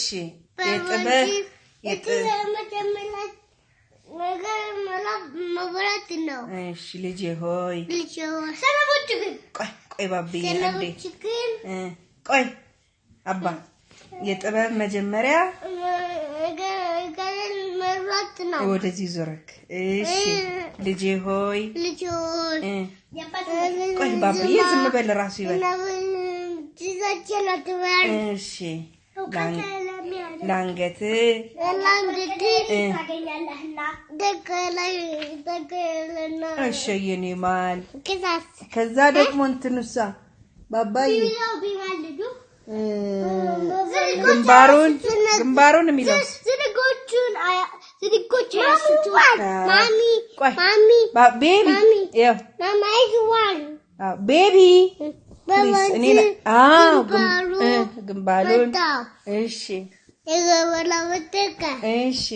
እሺ የጥበብ የመጀመሪያ ነገር መብራት ነው። እሺ ልጄ ሆይ ልጅ ሰነፎች ግን ቆይ ቆይ ባብዬ አንዴ ሰነፎች ግን ቆይ አባ የጥበብ መጀመሪያ ነገር መብራት ነው። ወደዚህ ዞረክ። እሺ ልጄ ሆይ ልጅ ሆይ ቆይ ባብዬ ዝም በል ራሱ ይበል። እሺ ላንገት እሺ የኔ ማል ከዛ ደግሞ እንትኑሳ ባባዬ ግንባሩን ግንባሩን የሚለው baby baby ግንባሩን እሺ እሺ